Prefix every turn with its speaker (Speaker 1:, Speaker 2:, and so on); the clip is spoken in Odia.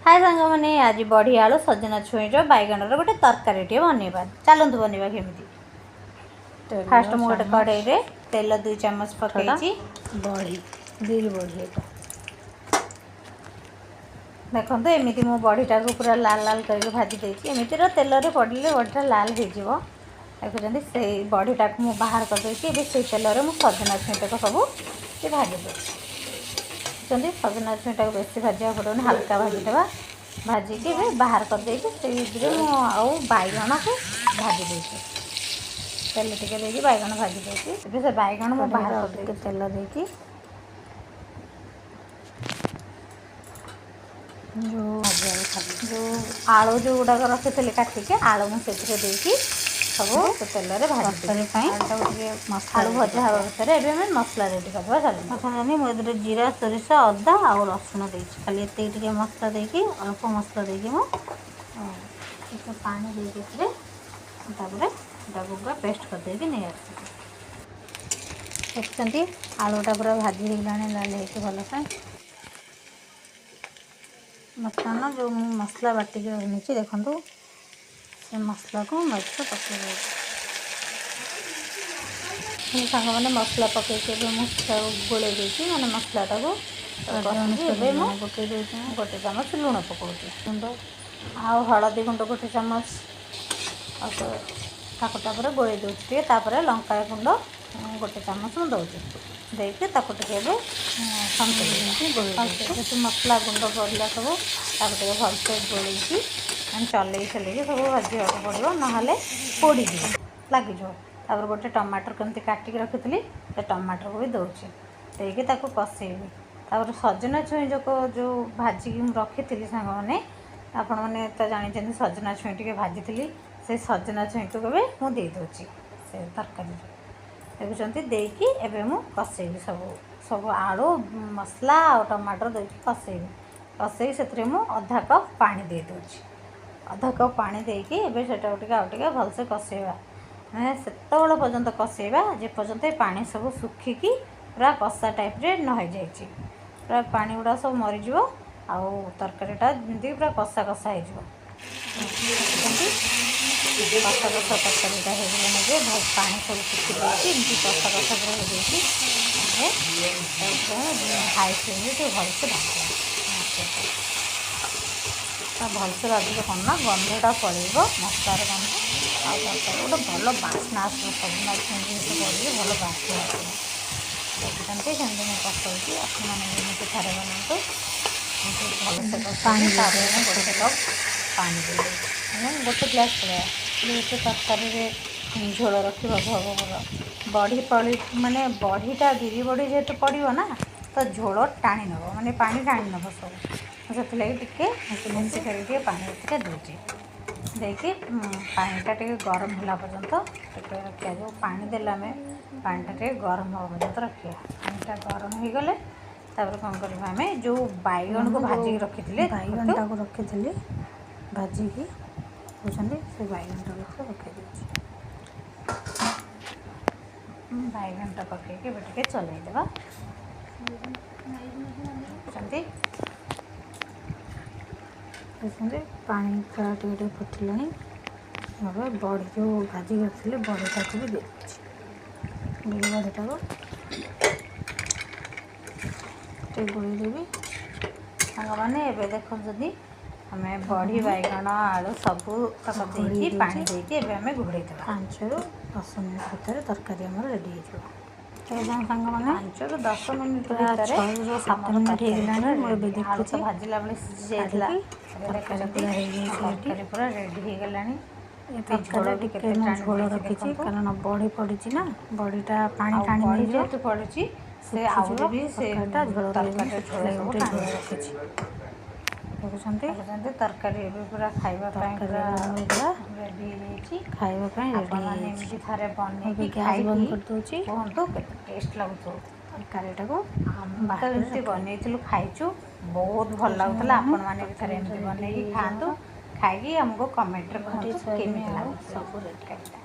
Speaker 1: ହାଏ ସାଙ୍ଗମାନେ, ଆଜି ବଢ଼ି ଆଳୁ ସଜନା ଛୁଇଁର ବାଇଗଣର ଗୋଟେ ତରକାରୀଟିଏ ବନେଇବା। ଚାଲନ୍ତୁ ବନେଇବା କେମିତି। ଫାଷ୍ଟ ମୁଁ ଗୋଟେ କଢ଼େଇରେ ତେଲ 2 ଚାମଚ ପକେଇଛି।
Speaker 2: ବଢ଼ି, ବିରି ବଢ଼ି ଏଇଟା।
Speaker 1: ଦେଖନ୍ତୁ, ଏମିତି ମୁଁ ବଢ଼ିଟାକୁ ପୁରା ଲାଲ ଲାଲ କରିକି ଭାଜି ଦେଇଛି। ଏମିତିର ତେଲରେ ପଡ଼ିଲେ ବଢ଼ିଟା ଲାଲ ହେଇଯିବ। ଦେଖୁଛନ୍ତି, ସେଇ ବଢ଼ିଟାକୁ ମୁଁ ବାହାର କରିଦେଇଛି। ଏବେ ସେଇ ତେଲରେ ମୁଁ ସଜନା ଛୁଇଁଟାକୁ ସବୁ ଭାଜି ଦେଉଛି। ଦେଖୁଛନ୍ତି, ସଜନା ଛୁଇଁଟାକୁ ବେଶୀ ଭାଜିବାକୁ ପଡ଼ିବନି, ହାଲକା ଭାଜିଦେବା। ଭାଜିକି ଏବେ ବାହାର କରିଦେଇକି ସେଇଥିରେ ମୁଁ ଆଉ ବାଇଗଣକୁ ଭାଜି ଦେଇଛି। ତେଲ ଟିକେ ଦେଇକି ବାଇଗଣ ଭାଜି ଦେଇଛି। ଏବେ ସେ ବାଇଗଣ ମୁଁ ବାହାର
Speaker 2: ଟିକେ
Speaker 1: କରିଦେଇଛି।
Speaker 2: ତେଲ ଦେଇକି ଯେଉଁ
Speaker 1: ଯେଉଁ ଆଳୁ ଯେଉଁଗୁଡ଼ାକ ରଖିଥିଲି କାଟିକି, ଆଳୁ ମୁଁ ସେଥିରେ ଦେଇକି ସବୁ ସେ ତେଲରେ ଭାଜି
Speaker 2: ତରକାରୀ ପାଇଁ
Speaker 1: ଆଳୁଟାକୁ ଟିକେ
Speaker 2: ମସଲା
Speaker 1: ଆଳୁ
Speaker 2: ରେଡ଼ି
Speaker 1: ଭଜା ହେବା
Speaker 2: କରିଦେବା।
Speaker 1: ଭିତରେ ଏବେ ଆମେ ମସଲା ରେଡ଼ି କରିଦେବା। ଚାଲନ୍ତୁ।
Speaker 2: ଦେଖୁଛନ୍ତି, ମୁଁ ଏଥିରେ ଜିରା, ସୋରିଷ, ଅଦା ଆଉ ରସୁଣ ଦେଇଛି। ଖାଲି ଏତିକି ଟିକେ ମସଲା ଦେଇକି, ଅଳ୍ପ ମସଲା ଦେଇକି, ମୁଁ ଟିକେ ପାଣି ଦେଇକି ଏଥିରେ ତାପରେ ଏଟାକୁ ପୁରା ପେଷ୍ଟ କରିଦେଇକି ନେଇ ଆସିବି।
Speaker 1: ଦେଖୁଛନ୍ତି, ଆଳୁଟା ପୁରା ଭାଜି ହେଇଗଲାଣି ଲାଲ ହେଇକି ଭଲସେ।
Speaker 2: ବର୍ତ୍ତମାନ ଯେଉଁ ମୁଁ ମସଲା ବାଟିକି ରଖିଛି, ଦେଖନ୍ତୁ, ସେ ମସଲାକୁ ମୁଁ ଏଥିରେ ପକାଇ ଦେଉଛି।
Speaker 1: ସାଙ୍ଗମାନେ, ମସଲା ପକାଇକି ଏବେ ମୁଁ ଗୋଳେଇ ଦେଇଛି, ମାନେ ମସଲାଟାକୁ
Speaker 2: ସ୍ୱାଦ
Speaker 1: କଷିକି
Speaker 2: ଅନୁସାରେ
Speaker 1: ଏବେ ମୁଁ
Speaker 2: ଲୁଣ ପକାଇ ଦେଉଛି ମୁଁ।
Speaker 1: 1 ଚାମଚ ଲୁଣ ପକାଉଛି
Speaker 2: ଗୁଣ୍ଡ
Speaker 1: ଆଉ ହଳଦୀ ଗୁଣ୍ଡ 1 ଚାମଚ, ଆଉ ତାକୁ ତାପରେ ଗୋଳେଇ ଦେଉଛି ଟିକେ। ତାପରେ ଲଙ୍କା ଗୁଣ୍ଡ 1 ଚାମଚ ମୁଁ ଦେଉଛି। ଦେଇକି ତାକୁ ଟିକେ ଏବେ ସନ୍ତୁଳିବା।
Speaker 2: ଯେମିତି ଗୋଳେଇ
Speaker 1: ଭଲସେ
Speaker 2: ଦେଉଛି।
Speaker 1: ଯେହେତୁ ମସଲା ଗୁଣ୍ଡ ପଡ଼ିଲା ସବୁ, ତାକୁ ଟିକେ ଭଲସେ ଗୋଳେଇକି, ମାନେ ଚଲେଇ ଚଲେଇକି ସବୁ ଭାଜିବାକୁ ପଡ଼ିବ, ନହେଲେ ପୋଡ଼ିଯିବ, ଲାଗିଯିବ। ତାପରେ ଗୋଟେ ଟମାଟର କେମିତି କାଟିକି ରଖିଥିଲି, ସେ ଟମାଟରକୁ ବି ଦେଉଛି। ଦେଇକି ତାକୁ କଷେଇବି। ତାପରେ ସଜନା ଛୁଇଁ ଯେଉଁ ଭାଜିକି ମୁଁ ରଖିଥିଲି, ସାଙ୍ଗମାନେ, ଆପଣମାନେ ତ ଜାଣିଛନ୍ତି, ସଜନା ଛୁଇଁ ଟିକେ ଭାଜିଥିଲି, ସେ ସଜନା ଛୁଇଁକୁ ଏବେ ମୁଁ ଦେଇଦେଉଛି ସେ ତରକାରୀରେ। ଦେଖୁଛନ୍ତି, ଦେଇକି ଏବେ ମୁଁ କଷେଇବି ସବୁ। ସବୁ ଆଳୁ, ମସଲା ଆଉ ଟମାଟର ଦେଇକି କଷେଇବି। କଷେଇକି ସେଥିରେ ମୁଁ ଅଧା କପ୍ ପାଣି ଦେଇଦେଉଛି। ଅଧା କପ୍ ପାଣି ଦେଇକି ଏବେ ସେଟାକୁ ଟିକେ ଆଉ ଟିକେ ଭଲସେ କଷେଇବା, ମାନେ ସେତେବେଳେ ପର୍ଯ୍ୟନ୍ତ କଷେଇବା ଯେପର୍ଯ୍ୟନ୍ତ ଏ ପାଣି ସବୁ ଶୁଖିକି ପୁରା କଷା ଟାଇପ୍ରେ ନ ହେଇଯାଇଛି। ପୁରା ପାଣି ଗୁଡ଼ା ସବୁ ମରିଯିବ ଆଉ ତରକାରୀଟା ଯେମିତି ପୁରା କଷା କଷା ହେଇଯିବ। ଦେଖୁଛନ୍ତି, କଷା କଷା ତରକାରୀଟା ହେଇଗଲାଣି ଯେ ପାଣି ସବୁ ଶୁଖି ଦେଇଛି। ଏମିତି କଷା କଷା ପୁରା ହେଇଯାଇଛି। ଏବେ ହାଇ ଫ୍ଲେମ୍ରେ ଟିକେ ଭଲସେ ଭାଜିବା ମସଲାଟା। ଭଲସେ ଭାଜିଲେ କ'ଣ ନା ଗନ୍ଧଟା ପଳେଇବ, ମସଲାର ଗନ୍ଧ, ଆଉ ତରକାରୀ ଗୋଟେ ଭଲ ବାସ୍ନା ଆସିବ। ସଜନା ଛୁଇଁ ଜିନିଷ ପଡ଼ିଲେ ଭଲ ବାସ୍ନା ଆସିବ। ଦେଖୁଛନ୍ତି, ସେମିତି ମୁଁ ପକାଉଛି। ଆପଣମାନେ ଏମିତି ଥରେ ବନାନ୍ତୁ। ଏମିତି ଭଲସେ
Speaker 2: ପାଣି
Speaker 1: କଷେଇକି ତାପରେ
Speaker 2: ଦେଇଦେବା
Speaker 1: ମୁଁ 1
Speaker 2: ତରକାରୀରେ।
Speaker 1: କପ୍ ପାଣି ଦେଇଦେଉଛି, ମାନେ 1 ଗ୍ଲାସ୍ ଭଳିଆ। ଯେହେତୁ ତରକାରୀରେ ଝୋଳ ରଖିବାକୁ ହେବ ଭଲ, ବଢ଼ି ପଡ଼ି, ମାନେ ବଢ଼ିଟା, ବିରି ବଢ଼ି ଯେହେତୁ ପଡ଼ିବ ନା, ତ ଝୋଳ ଟାଣି ନେବ, ମାନେ ପାଣି ଟାଣି ନେବ ସବୁ। ସେଥିଲାଗି ଟିକେ ବେଶୀ କରି ଟିକେ ପାଣି ଏଥିରେ ଦେଉଛି। ଦେଇକି ପାଣିଟା ଟିକେ ଗରମ ହେଲା ପର୍ଯ୍ୟନ୍ତ ଟିକେ ରଖିବା। ଯେଉଁ ପାଣି ଦେଲେ ଆମେ, ପାଣିଟା ଟିକେ ଗରମ ହେବା ପର୍ଯ୍ୟନ୍ତ ରଖିବା। ପାଣିଟା ଗରମ ହେଇଗଲେ ତାପରେ କ'ଣ କରିବା ଆମେ? ଯେଉଁ
Speaker 2: ଏବେ
Speaker 1: ବାଇଗଣକୁ
Speaker 2: ମୁଁ ଯେଉଁ
Speaker 1: ଭାଜିକି ରଖିଥିଲେ, ଦେଖନ୍ତୁ।
Speaker 2: ବାଇଗଣଟାକୁ ରଖିଥିଲି ଭାଜିକି, କହୁଛନ୍ତି, ସେ ବାଇଗଣଟାକୁ ଏଥିରେ ପକାଇ ଦେଉଛି।
Speaker 1: ବାଇଗଣଟା ପକାଇକି ଏବେ ଟିକେ ଚଲେଇଦେବା। ଦେଖୁଛନ୍ତି।
Speaker 2: ଦେଖୁଛନ୍ତି, ପାଣି ପୁରା ଟିକେ ଟିକେ ଫୁଟିଲାଣି। ଏବେ ବଢ଼ି ଯେଉଁ ଭାଜିକି ରଖିଥିଲି, ବଢ଼ିଟାକୁ ବି ଦେଇଦେଉଛି। ବିରି ବଢ଼ିଟାକୁ ଟିକେ ଗୋଳେଇ ଦେବି।
Speaker 1: ସାଙ୍ଗମାନେ, ଏବେ ଦେଖୁଛନ୍ତି, ଆମେ
Speaker 2: ତାପରେ
Speaker 1: ବଢ଼ି,
Speaker 2: ମୁଁ
Speaker 1: ବାଇଗଣ, ଆଳୁ ସବୁ ତକ
Speaker 2: ଘୋଡ଼େଇ
Speaker 1: ଦେଇକି,
Speaker 2: ଦେଉଛି।
Speaker 1: ପାଣି ଦେଇକି ଏବେ ଆମେ ଘୋଡ଼େଇ ଦେବା।
Speaker 2: 5ରୁ 10 ମିନିଟ୍ ଭିତରେ ତରକାରୀ ଆମର ରେଡ଼ି ହେଇଯିବ। ସାଙ୍ଗମାନେ,
Speaker 1: 5ରୁ 10 ମିନିଟ୍
Speaker 2: ପୁରା
Speaker 1: ଭିତରେ
Speaker 2: 6ରୁ 7
Speaker 1: ଆମର
Speaker 2: ମିନିଟ୍
Speaker 1: ତରକାରୀ
Speaker 2: ହେଇଗଲାଣି।
Speaker 1: ପୁରା
Speaker 2: ମୁଁ ଏବେ
Speaker 1: ରେଡ଼ି। ଆଳୁ ତ
Speaker 2: ଦେଖୁଛି
Speaker 1: ଭାଜିଲା ବେଳେ ସିଝି ଯାଇଥିଲା।
Speaker 2: କାଢ଼ିକି,
Speaker 1: ଏବେ
Speaker 2: ତରକାରୀ
Speaker 1: ଦେଖୁଛନ୍ତି,
Speaker 2: ପୁରା ହେଇଯାଇଛି ରେଡ଼ି।
Speaker 1: ତରକାରୀ ପୁରା ରେଡ଼ି ହେଇଗଲାଣି।
Speaker 2: ଏ
Speaker 1: ବି ଝୋଳ
Speaker 2: ତରକାରୀରେ
Speaker 1: ବି
Speaker 2: ଟିକେ
Speaker 1: କେତେ
Speaker 2: ମୁଁ
Speaker 1: ଟାଣି
Speaker 2: ଝୋଳ
Speaker 1: ଦେଇଛି
Speaker 2: ରଖିଛି,
Speaker 1: ଦେଖନ୍ତୁ।
Speaker 2: କାରଣ ବଢ଼ି ପଡ଼ିଛି ନା, ବଢ଼ିଟା ପାଣି
Speaker 1: ଆଉ
Speaker 2: ଟାଣି
Speaker 1: ବଢ଼ି
Speaker 2: ନେଇଯିବ,
Speaker 1: ଯେହେତୁ ପଡ଼ୁଛି, ସେ
Speaker 2: ଶୁଖିଯିବ
Speaker 1: ଆହୁରି ବି ସେ
Speaker 2: ତରକାରୀଟା, ଝୋଳ ରହିବନି।
Speaker 1: ତରକାରୀର ଝୋଳ
Speaker 2: ସେଥିଲାଗି ମୁଁ
Speaker 1: ସବୁ
Speaker 2: ଟିକେ
Speaker 1: ଟାଣି
Speaker 2: ଝୋଳ
Speaker 1: ନେଉଛି।
Speaker 2: ରଖିଛି। ଦେଖୁଛନ୍ତି,
Speaker 1: ଦେଖୁଛନ୍ତି, ତରକାରୀ ଏବେ ପୁରା ଖାଇବା ପାଇଁ
Speaker 2: ତରକାରୀ
Speaker 1: ପୁରା
Speaker 2: ଏବେ ଆମର ପୁରା
Speaker 1: ରେଡ଼ି ହେଇଯାଇଛି।
Speaker 2: ଖାଇବା ପାଇଁ ରେଡ଼ି
Speaker 1: ଆପଣମାନେ
Speaker 2: ହେଇଯାଇଛି।
Speaker 1: ଏମିତି ଥରେ
Speaker 2: ମୁଁ ଏବେ
Speaker 1: ବନେଇକି
Speaker 2: ଗ୍ୟାସ୍
Speaker 1: ଖାଇକି
Speaker 2: ବନ୍ଦ କରିଦେଉଛି।
Speaker 1: କୁହନ୍ତୁ କେତେ ଟେଷ୍ଟ ଲାଗୁଥିବ।
Speaker 2: ତରକାରୀଟାକୁ
Speaker 1: ଆମେ ତ
Speaker 2: ବାହାର କରି
Speaker 1: ଏମିତି
Speaker 2: ରଖିଦେବି।
Speaker 1: ବନେଇଥିଲୁ, ଖାଇଛୁ, ବହୁତ ଭଲ ଲାଗୁଥିଲା।
Speaker 2: ସାଙ୍ଗମାନେ,
Speaker 1: ଆପଣମାନେ ବି ଥରେ
Speaker 2: ତରକାରୀ
Speaker 1: ଏମିତି
Speaker 2: ରେଡ଼ି
Speaker 1: ବନେଇକି
Speaker 2: ହେଇଯାଇଛି
Speaker 1: ଖାଆନ୍ତୁ।
Speaker 2: ଆମର।
Speaker 1: ଖାଇକି ଆମକୁ କମେଣ୍ଟରେ
Speaker 2: ବଢ଼ି,
Speaker 1: କୁହନ୍ତୁ
Speaker 2: ସୋୟାବିନ୍,
Speaker 1: କେମିତି
Speaker 2: ଆଳୁ
Speaker 1: ଲାଗୁଥିଲା
Speaker 2: ସବୁ ରେଡ଼ି।
Speaker 1: ତରକାରୀଟା।